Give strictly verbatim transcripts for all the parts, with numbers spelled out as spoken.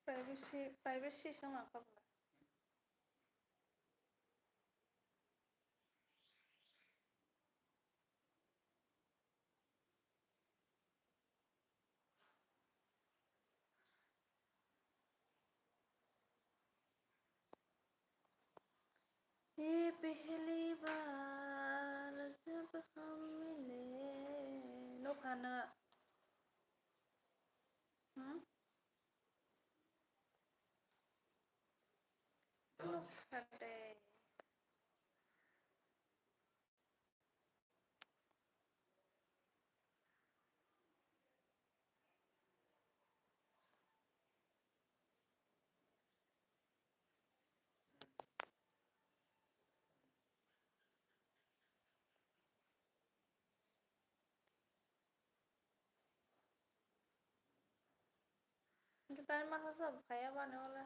Privacy, privacy song ang kha bwla. Ye pehli baar jab hum mile. Nukha na. Hmm? Nukha de. Hwnkhe tani masa sabo phaiya bani olo.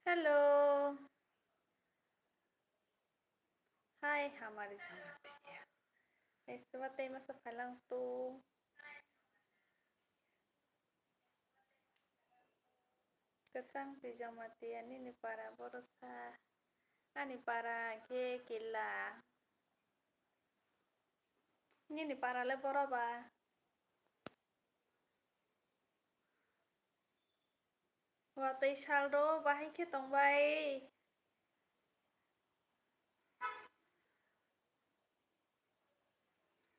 Hello. Hai, hamari jamatia. Esma tei masa phalang tu. Kwchang twi jamatia nini para borosa. Ani para khe kila. Nini para le boro ba. Watwi salrw bahai khe tongbai.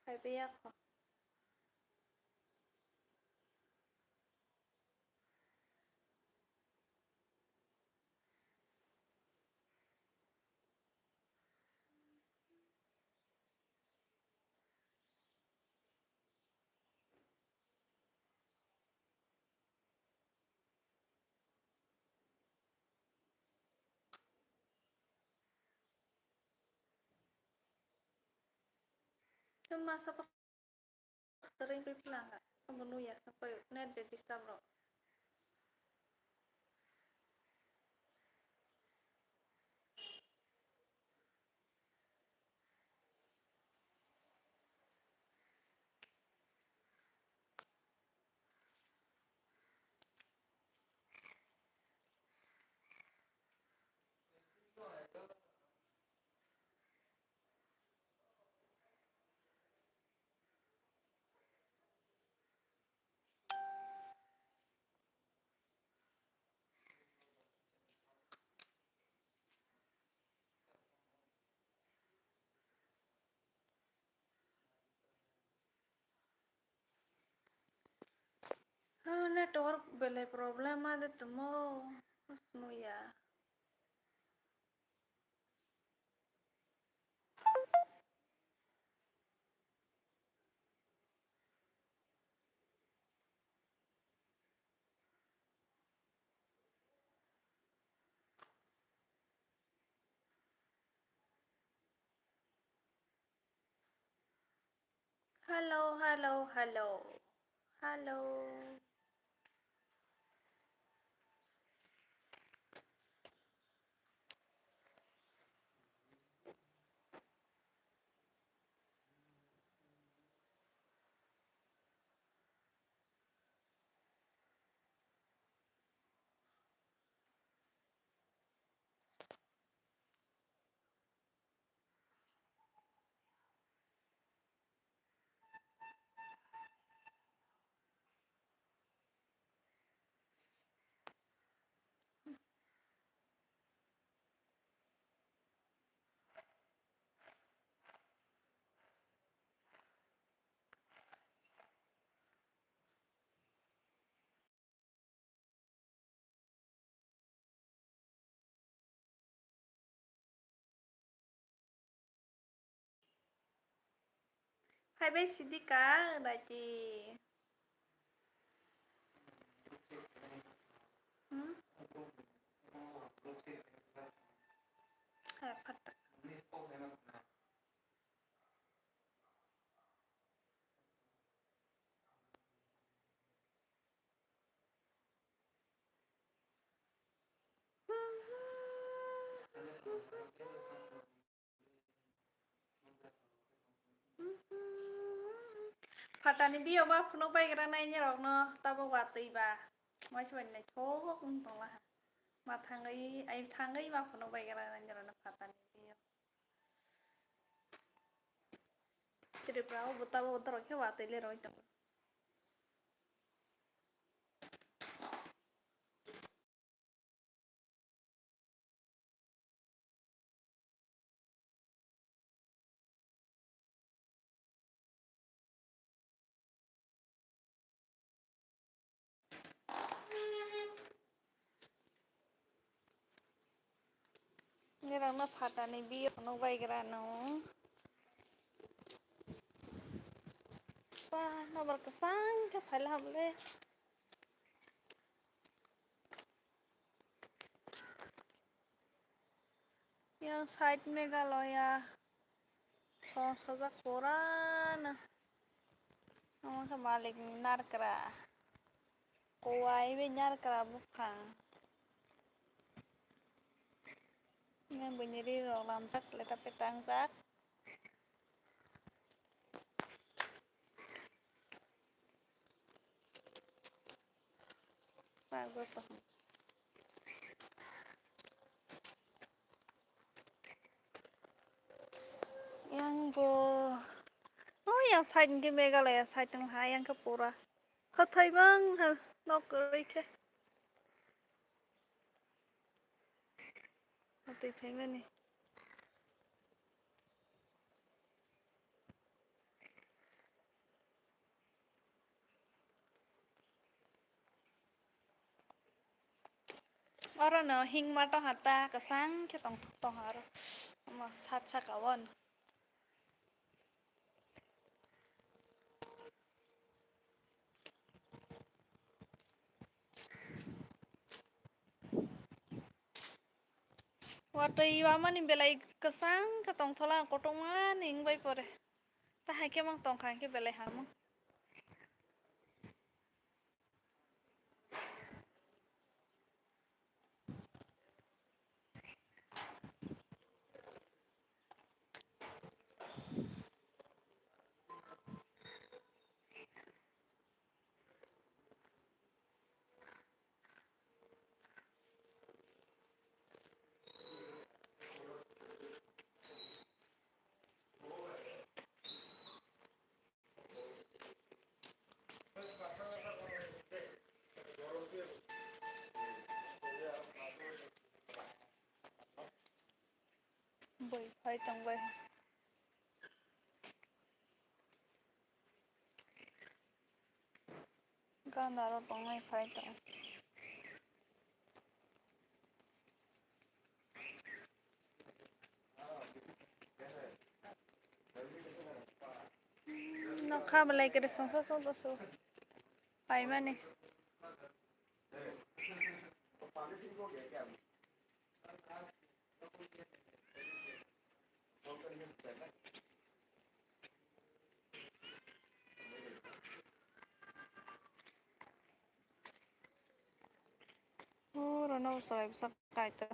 Phaibai yakho. Masa pa ring pi plang ha. Amo nuya sapai net de disturb ro. Ah, network belai problem ma de tumo, snuya. Hello, hello, hello. Hello. Phaibai sidi ka naidi. Hmm? Hai, phatta. Phatani biyo ma phunuk baigra nai nirokno tabuk watwi ba. Waisa bai naithok wng tongla ha. Ma thangwi, ai thangwi ma phunuk baigra nai nirokno phatani biyo. Tripura o bo tabuk dorok khe watwi le roi tongo. Nirokno phatani biyo phunuk baigra no. Ba, nobar kwchang khe phaila hamle. Yang side Meghalaya song sajak pura na. Omo khe malik ni narkra. Kowai bai narkra buphang. Yang bini ri rok lamjak leta petang jak. Yang bo, oh, yang side ni Meghalaya side ni ha, yang ke pura. Hathai bang ha, nok koi khe. Hathai phaimani. Oro no hingma tongha ta, kwchang khe tongthok tongha oro. Omo sat saka o no. Watwi wamani belai kwchang khe tongthola, kotorma ni wngbai pore. Ta hai khe mang tongkha hwnkhe belai hamung. Bui phai tongbai. Gana ro tongnai phai tong. Nokha belai kere songsa songsa su. Paimani. Oro no bwsai bwsa kaita.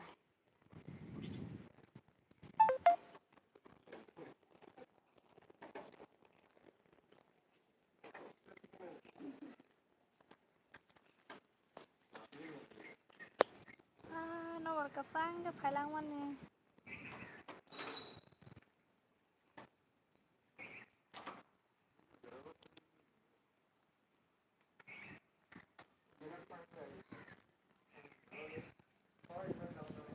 Ah, nobar kwchang khe phailangmani.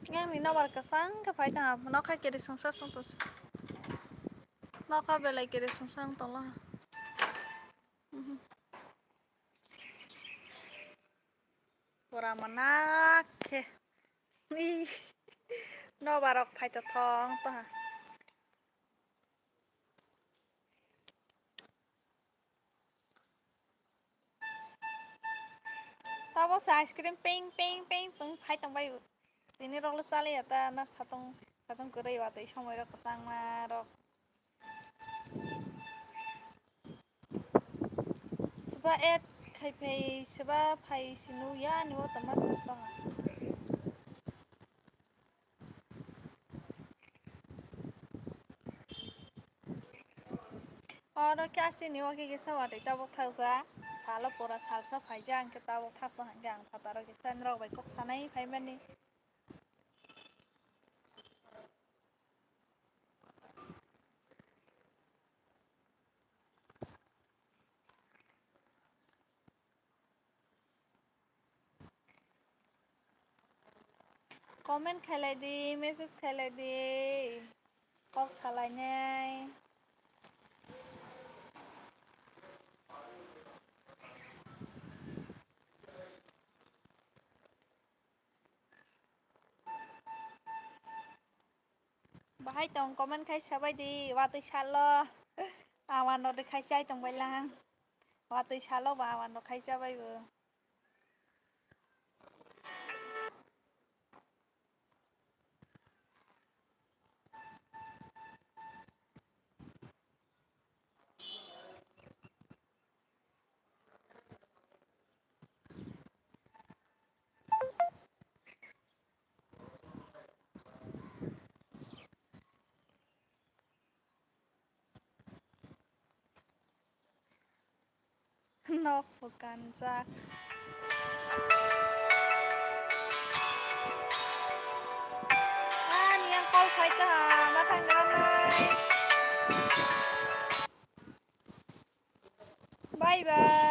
Yang ni nobar kwchang khe phai tong, nokha kiri songsa song tong. Nokha belai kiri songsa wng tong. Pura manak khe. Ih, nobar rok phai to thong to ha. Tabo se ice cream ping, ping, ping, ping phai tong bai. Tini rok le chaliya ta na satong, satong kwrwi watwi somoi rok kwchangma rok. Seba add khai phai, seba phai si nukya ani o tongma sa tong. O Oro khe asini o khe kisa watwi tabuk thakjak. Salo pura salsa phaijak, hwnkhe tabuk thakma hwnkhe ang phataro kisa norok bai kok sanai phaimani. Comment khailai di, message khailai di, kok salainai. Bahai tong comment khai sabai di, watwi salo. Awan rok de khai chai tong bai lang. Watwi salo ba awan rok khai chabai bo. Nok phukanjak. Ani yang call khai ta ha, ma thang gra nai. Bye bye.